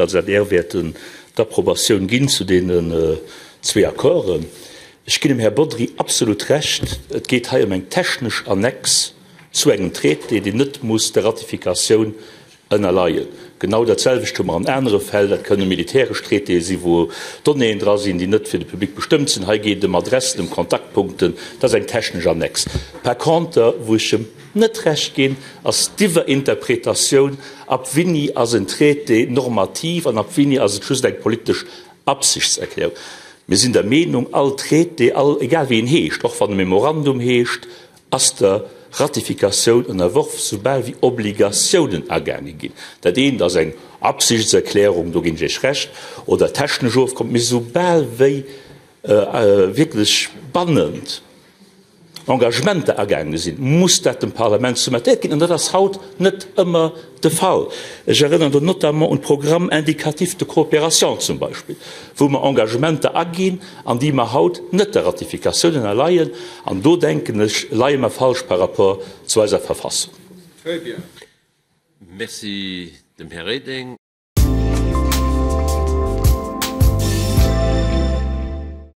als adr wäerten d'Approbatioun ginn zu deenen zwee Accorden. Ech ginn dem Här Bodry absolut Recht, et geet hei ëm eng technesch Annex zu engem Traité, deen net muss der Ratifikatioun ënnerleien. Genau dat selwecht hu mer an anere Fäll. Dat kënne militäresch Traitéë sinn, wou Donnéeën dra sinn, déi net fir de Public bestëmmt sinn. Hei geet et ëm Adressen, ëm Kontaktpunkten. Dat ass eng technesch Annex. Par conter, wou ech em net Recht ginn, ass d'Iwwerinterpretatioun, ab wéini ass en Traité normativ an ab wéini ass et just eng politesch Absichtserklärung. Mir sinn der Meenung, all Traité, all, egal wéi en heescht, och wann e Memorandum heescht, ass der Ratifikatioun ënnerworf, soubal wéi Obligatiounen agaange ginn. Dat eent ass eng Absichtserklärung, do ginn ech Iech Recht, oder technesch Ofkommen, mee soubal wéi wierklech bannend Engagementer agaange sinn, muss dat dem Parlament soumettéiert ginn. An dat ass haut net ëmmer de Fall. Ech erënneren do notamment un d'Programme indicatifs de coopération zum Beispill, wou mer Engagementer aginn an déi mer haut net der Ratifikatioun ënnerleien. An do, denken ech, leie mer falsch par rapport zu eiser Verfassung. Très bien. Merci dem Här Reding.